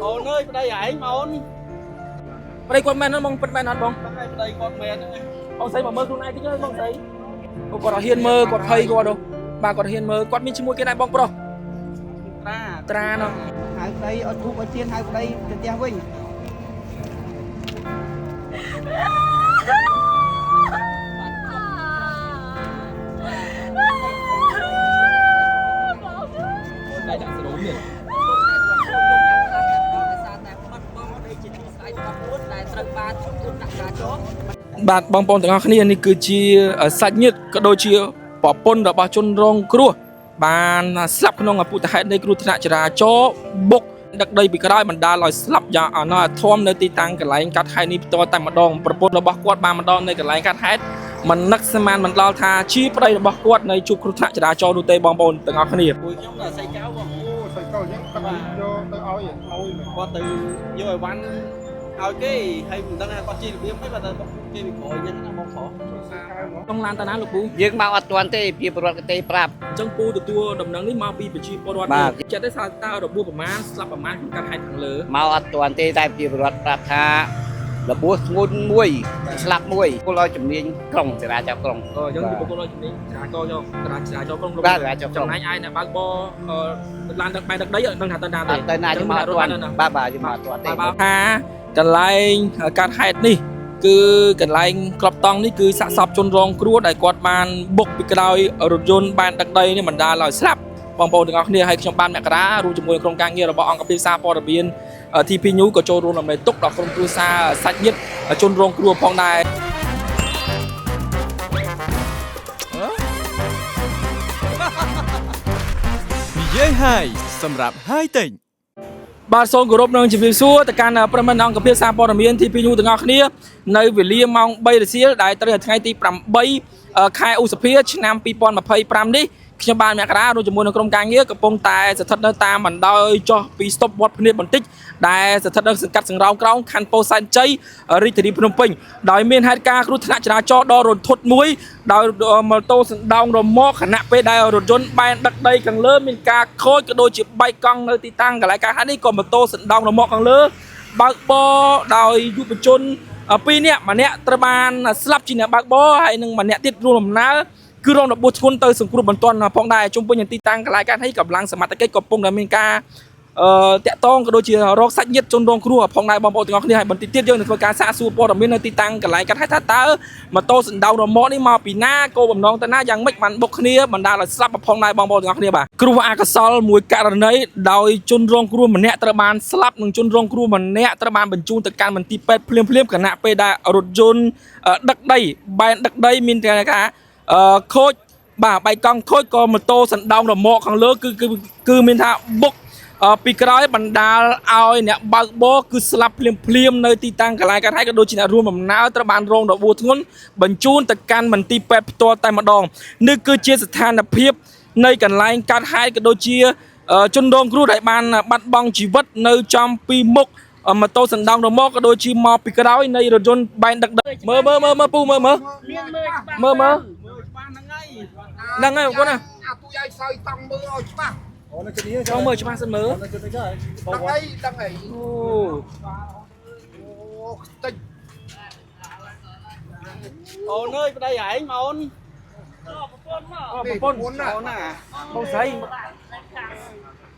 អូនអើយប្តីឯងមកអូន ប្តីគាត់មែនហ្នឹងបងពិតមែនអត់បង ហ្នឹងហើយប្តីគាត់មែនហ្នឹងឯង បងស្រីមកមើលខ្លួនឯងតិចទៅបងស្រីអូគាត់អត់ហ៊ានមើលគាត់ភ័យគាត់ហ៎បាទគាត់ហ៊ានមើលគាត់មានឈ្មោះគេដែរបងប្រុស ត្រា ត្រានោះ ហៅប្តីអត់ធូបអត់ទៀនហៅប្តីទៅផ្ទះវិញ តែដាក់សរោមនេះបាទបងប្អូនទាំងអស់គ្នានេះគឺជាសាច់ញាតិក៏ដូចជាប្រពន្ធរបស់ជនរងគ្រោះបានស្លាប់ក្នុងអពុទ្ធហេតុនៃគ្រោះថ្នាក់ចរាចរណ៍បុកដឹកដីពីក្រោយបណ្ដាលឲ្យស្លាប់យ៉ាងអនាធមនៅទីតាំងកន្លែងកាត់ហេតុនេះផ្ទាល់តែម្ដងប្រពន្ធរបស់គាត់បានម្ដងនៅកន្លែងកាត់ហេតុមិននឹកស្មានមិនដល់ថាជាប្តីរបស់គាត់នៅជួបគ្រោះថ្នាក់ចរាចរណ៍នោះទេបងប្អូនទាំងអស់គ្នា ពួកខ្ញុំនៅសៃកៅបង អូសៃកោអញ្ចឹងទឹកយកទៅឲ្យឲ្យមែន គាត់ទៅយកអីវ៉ាន់ឲ្យគេហើយមិនដឹងថាគាត់ជិះរបៀបម៉េចបាទតែគេពីក្រោយអញ្ចឹងណាបងប្រុស សៃកៅហ្មង ក្នុងឡានតាណាលោកពូ យើងមកអត់ទាន់ទេពីប្រវត្តិគេប្រាប់ អញ្ចឹងពូទទួលដំណឹងនេះមកពីប្រជាពលរដ្ឋ បាទ ចិត្តទេថាតើរបួសប្រមាណស្លាប់ប្រមាណក្នុងការហេតុខាងលើ មកអត់ទាន់ទេតែពីប្រវត្តិប្រាប់ថារបួសធ្ងន់មួយស្លាប់មួយពលឲ្យជំនាញក្រុងចរាចរណ៍ក្រុង អញ្ចឹងបុគ្គលជំនាញចរាចរណ៍យកចរាចរណ៍ក្រុង បាទចរាចរណ៍ក្រុង ចំណែកឯអ្នកបើកបរឡានដឹកបែកដឹកដីអត់ដឹងថាទៅណាទេ អត់ទៅណាយើងមកអត់ទាន់បាទបាទយើងមកអត់ទាន់ទេ បាទថាកន្លែងកាត់ហេតុនេះគឺកន្លែងក្របតង់នេះគឺសាកសពជនរងគ្រោះដែលគាត់បានបុកពីក្រោយរថយន្តបានដឹកដីនេះបណ្ដាលឲ្យស្លាប់បងប្អូនទាំងអស់គ្នាហើយខ្ញុំបានមករារួមជាមួយក្រុមការងាររបស់អង្គភាពសារព័ត៌មាន TP News ក៏ចូលរួមដើម្បីទុកដល់ក្រុមគ្រួសារសាច់ញាតិជនរងគ្រោះផងដែរ និយាយហើយសម្រាប់ហាយតិច បាទសូមគោរពនឹងជម្រាបសួរទៅកាន់ប្រិមត្តអង្គភាពសារព័ត៌មាន TP News ទាំងអស់គ្នានៅវេលាម៉ោង3រសៀលដែលត្រូវនៅថ្ងៃទី8ខែឧសភាឆ្នាំ2025នេះខ្ញុំបានមករារួមជាមួយនឹងក្រុមការងារកំពុងតែស្ថិតនៅតាមបណ្ដោយចុះពីស្តុបវត្តភ្នៀតបន្តិចដែលស្ថិតនៅសង្កាត់សង្រោងក្រោងខណ្ឌពោធិ៍សែនជ័យរាជធានីភ្នំពេញដោយមានហេតុការណ៍គ្រោះថ្នាក់ចរាចរណ៍ដ៏រន្ធត់មួយដោយម៉ូតូសណ្ដោងរមាក់ខណៈពេលដែលរថយន្តបែនដឹកដីខាងលើមានការខូចក៏ដូចជាបែកកង់នៅទីតាំងកន្លែងកើតហេតុនេះក៏ម៉ូតូសណ្ដោងរមាក់ខាងលើបើកបរដោយយុវជនពីរនាក់ម្នាក់ត្រូវបានស្លាប់ជាអ្នកបើកបរហើយនិងម្នាក់ទៀតរួមដំណើរគឺរងរបួសធ្ងន់ទៅសង្គ្រោះបន្ទាន់ផងដែរជុំវិញនឹងទីតាំងកន្លែងកើតហេតុកម្លាំងសមត្ថកិច្ចកំពុងតែមានការ តាក់តងក៏ដូចជារកសាច់ញាតិជនរងគ្រោះផងដែរបងប្អូនទាំងអស់គ្នាហើយបន្តិចទៀតយើងនឹងធ្វើការសាកសួរព័ត៌មាននៅទីតាំងកន្លែងកាត់ហេតុថាតើម៉ូតូសណ្ដោងរមាក់នេះមកពីណាគោលបំណងទៅណាយ៉ាងម៉េចបានបុកគ្នាបណ្ដាលឲ្យស្លាប់ផងដែរបងប្អូនទាំងអស់គ្នាបាទគ្រោះអកុសលមួយករណីដោយជនរងគ្រោះម្នាក់ត្រូវបានស្លាប់និងជនរងគ្រោះម្នាក់ត្រូវបានបញ្ជូនទៅកាន់មន្ទីរពេទ្យភ្លាមៗខណៈពេលដែលរថយន្តដឹកដីបែនដឹកដីមានការខូចបាទបែកកង់ខូចក៏ម៉ូតូសណ្ដោងរមាក់ខាងលើគឺគឺគឺមានថាបុក ពីក្រោយបណ្ដាលឲ្យអ្នកបើកបរគឺស្លាប់ភ្លាមភ្លាមៗនៅទីតាំងកន្លែងកើតហេតុក៏ដូចជាអ្នករួមដំណើរត្រូវបានរងរបួសធ្ងន់បញ្ជូនទៅកាន់មន្ទីរពេទ្យផ្ទាល់តែម្ដងនេះគឺជាស្ថានភាពនៃកន្លែងកើតហេតុក៏ដូចជាជនរងគ្រោះដែលបានបាត់បង់ជីវិតនៅចំពីមុខម៉ូតូសណ្ដោងរមាក់ក៏ដូចជាមកពីក្រោយនៃរថយន្តបែនដឹកដីមើលមើលមើលមើលពូមើលមើលមើលមើល មើលច្បាស់ហ្នឹងហើយ ហ្នឹងហើយបងប្អូនណា អាទូយាយសើយតង់មើលឲ្យច្បាស់ អូនៅជិតនេះ ចង់មើលច្បាស់សិនមើល នៅជិតនេះចា ដឹងអីដឹងអី អូ អូខ្ទេច អូនអើយប្តីឯងមកអូន ប្រពន្ធ ណា អូនណា បងស្រី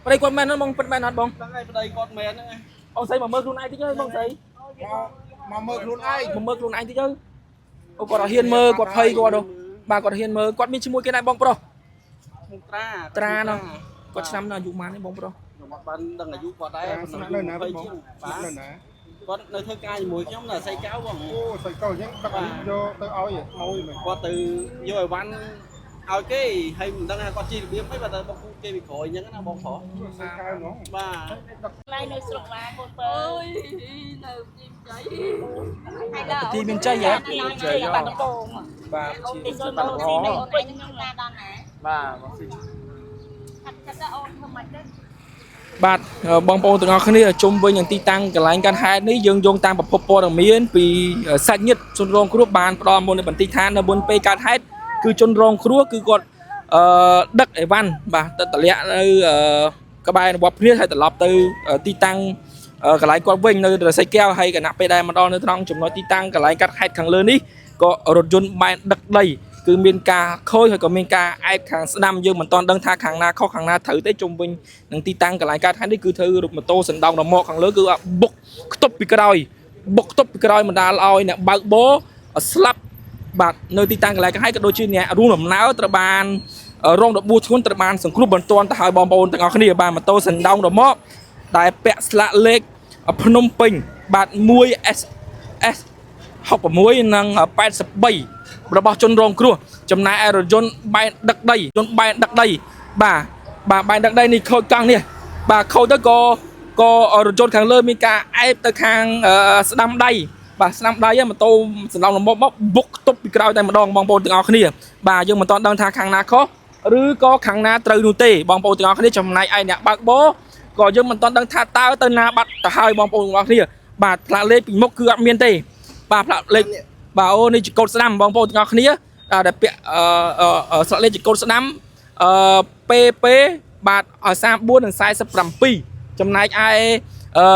ប្តីគាត់មែនហ្នឹងបងពិតមែនអត់បង ហ្នឹងហើយប្តីគាត់មែនហ្នឹងឯង បងស្រីមកមើលខ្លួនឯងតិចទៅបងស្រី មកមកមើលខ្លួនឯង មកមើលខ្លួនឯងតិចទៅអូគាត់អត់ហ៊ានមើលគាត់ភ័យគាត់ហ៎បាទគាត់ហ៊ានមើលគាត់មានឈ្មោះគេដែរបងប្រុស ឈ្មោះត្រា ត្រានោះគាត់ឆ្នាំនៅអាយុប៉ុន្មានទេបងប្រុស ខ្ញុំអត់បានដឹងអាយុគាត់ដែរ ស្នាក់នៅណាបង 20ជាង ស្នាក់ បាទ នៅណា គាត់នៅធ្វើការជាមួយខ្ញុំនៅសៃកៅបង អូសៃកោអញ្ចឹងទឹកយកទៅឲ្យឲ្យមែន គាត់ទៅយកអីវ៉ាន់ឲ្យគេហើយមិនដឹងថាគាត់ជិះរបៀបម៉េចបាទតែបុកគេពីក្រោយអញ្ចឹងណាបងប្រុស សៃកៅហ្មង បាទ ឡៃនៅស្រុកឡាកូនពើ អើយនៅជីមចៃ ហើយ ទីមានជ័យហ៎ ជ័យបាត់ដំបង បាទ ទីសូនមកស៊ីនៅអូនឯងខ្ញុំណាដល់ណា បាទមកស៊ី ខាត់ខាត់អូនធ្វើមិនទៅ បាទបងប្អូនទាំងអស់គ្នាជុំវិញនឹងទីតាំងកន្លែងកាន់ហេតុនេះយើងយោងតាមប្រភពព័ត៌មានពីសាច់ញាតិជនរងគ្រោះបានផ្ដល់មុននៅបន្តិចថានៅមុនពេលកើតហេតុគឺជនរងគ្រោះគឺគាត់អឺដឹកអីវ៉ាន់បាទទៅតម្លាក់នៅក្បែរវត្តភ្នៀតហើយត្រឡប់ទៅទីតាំង កន្លែងគាត់វិញនៅរស័យកែវហើយគណៈពេលដែលមកដល់នៅត្រង់ចំណុចទីតាំងកន្លែងកាត់ហេតុខាងលើនេះក៏រថយន្តបែនដឹកដីគឺមានការខូចហើយក៏មានការអែបខាងស្ដាំយើងមិនទាន់ដឹងថាខាងណាខុសខាងណាត្រូវទេជុំវិញនឹងទីតាំងកន្លែងកាត់ហេតុនេះគឺធ្វើរថម៉ូតូសណ្ដោងរមាក់ខាងលើគឺបុកខ្ទប់ពីក្រោយបុកខ្ទប់ពីក្រោយបណ្ដាលឲ្យអ្នកបើកបរស្លាប់បាទនៅទីតាំងកន្លែងកាត់ហេតុក៏ដូចជាអ្នករួមដំណើរត្រូវបានរងរបួសធ្ងន់ត្រូវបានសង្គ្រោះបន្ទាន់ទៅឲ្យបងប្អូនទាំងអស់គ្នាបាទម៉ូតូសណ្ដោងរមាក់ដែលពាក់ស្លាកលេខភ្នំពេញបាទ 1 S S 66និង83របស់ជនរងគ្រោះចំណែកឯរថយន្តបែនដឹកដីយន្តបែនដឹកដីបាទបាទបែនដឹកដីនេះខូចកង់នេះបាទខូចទៅក៏ក៏រថយន្តខាងលើមានការអែបទៅខាងស្ដាំដៃបាទស្ដាំដៃហ្នឹងម៉ូតូសំឡងលំមកមកបុកខ្ទប់ពីក្រោយតែម្ដងបងប្អូនទាំងអស់គ្នាបាទយើងមិនទាន់ដឹងថាខាងណាខុសឬក៏ខាងណាត្រូវនោះទេបងប្អូនទាំងអស់គ្នាចំណែកឯអ្នកបើកបរក៏យើងមិនទាន់ដឹងថាតើទៅណាបាត់ទៅហើយបងប្អូនទាំងអស់គ្នាបាទផ្លាកលេខពីមុខគឺអត់មានទេបាទផ្លាកលេខបាទអូនេះជាកូដស្ដាំបងប្អូនទាំងអស់គ្នាដែលពាក់អឺស្លាកលេខជាកូដស្ដាំអឺ PP បាទ34និង47ចំណែកឯអឺ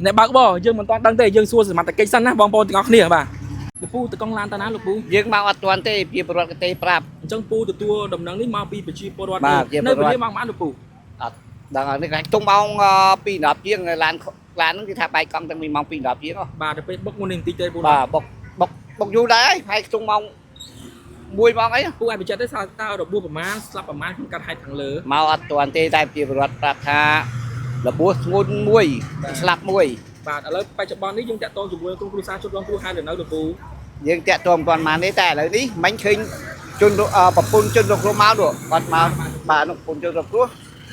អ្នកបើកបរយើងមិនទាន់ដឹងទេយើងសួរសមត្ថកិច្ចសិនណាបងប្អូនទាំងអស់គ្នាបាទលោកពូតកង់ឡានតាណាលោកពូ យើងមកអត់ទាន់ទេជាពលរដ្ឋកទេប្រាប់ អញ្ចឹងពូទទួលដំណឹងនេះមកពីប្រជាពលរដ្ឋ បាទប្រជាពលរដ្ឋ នៅវេលាម៉ោងប៉ុន្មានលោកពូ អត់ដល់នេះគេទុំម៉ោង2:10ជាងឡានឡានហ្នឹងគេថាបែកកង់តាំងពីម៉ោង2:10ជាងហ៎ បាទទៅពេលបុកមុននេះបន្តិចទេពូ បាទបុកបុកបុកយូរដែរហើយហើយខ្ទង់ម៉ោង1ម៉ោងអី ពូអាចបញ្ជាក់ទេថាតើរបួសប្រមាណស្លាប់ប្រមាណក្នុងកាត់ហេតុខាងលើ មកអត់ទាន់ទេតែជាពលរដ្ឋប្រាប់ថារបួសធ្ងន់មួយស្លាប់មួយ បាទឥឡូវបច្ចុប្បន្ននេះយើងតាក់ទងជាមួយក្រុមគ្រួសារជនរងគ្រោះហើយនៅលោកពូ យើងតាក់ទងមិនទាន់បានទេតែឥឡូវនេះមិញឃើញជនប្រពន្ធជនរងគ្រោះមកនោះគាត់មកបាទនោះប្រពន្ធជនរងគ្រោះ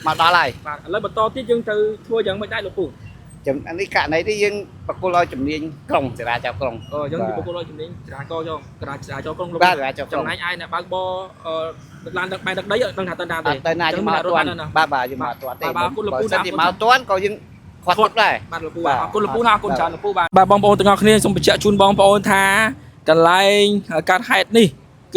មកដល់ហើយ បាទឥឡូវបន្តទៀតយើងត្រូវធ្វើយ៉ាងម៉េចដែរលោកពូ ចំនេះករណីនេះយើងបកគលឲ្យជំនាញក្រុងចរាចរណ៍ក្រុង អឺយើងពីបុគ្គលជំនាញចរាចរណ៍យកចរាចរណ៍ក្រុងលោក បាទចរាចរណ៍ក្រុង ចំណែកឯអ្នកបើកបរអឺឡានដឹកបែកដឹកដីអត់ដឹងថាទៅណាទេ អត់ទៅណាយើងមកអត់ទាន់បាទបាទយើងមកអត់ទាន់ទេ បាទអរគុណលោកពូ បើសិនជាមកទាន់ក៏យើងខាត់ទុកដែរ បាទលោកពូ បាទ អរគុណលោកពូណាអរគុណច្រើនលោកពូបាទបាទបងប្អូនទាំងអស់គ្នាសូមបញ្ជាក់ជូនបងប្អូនថាកន្លែងកាត់ហេតុនេះ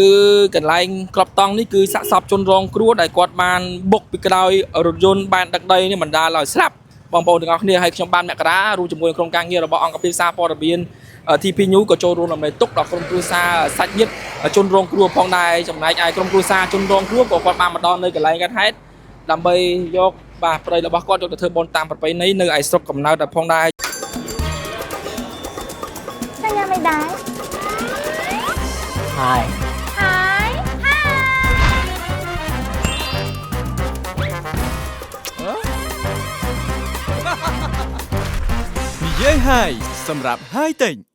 គឺកន្លែងក្របតង់នេះគឺសាកសពជនរងគ្រោះដែលគាត់បានបុកពីក្រោយរថយន្តបានដឹកដីនេះបណ្ដាលឲ្យស្លាប់បងប្អូនទាំងអស់គ្នាហើយខ្ញុំបានមករារួមជាមួយនឹងក្រុមការងាររបស់អង្គភាពសារព័ត៌មាន TP News ក៏ចូលរួមដើម្បីទុកដល់ក្រុមគ្រួសារសាច់ញាតិជនរងគ្រោះផងដែរចំណែកឯក្រុមគ្រួសារជនរងគ្រោះក៏គាត់បានមកដល់នៅកន្លែងកាត់ហេតុដើម្បីយកបាទប្តីរបស់គាត់យកទៅធ្វើបុណ្យតាមប្រពៃណីនៅឯស្រុកកំណើតដែរផងដែរ ចង់ញ៉ាំអីដែរ ហើយ ហើយហើយ និយាយហើយសម្រាប់ហាយទិញ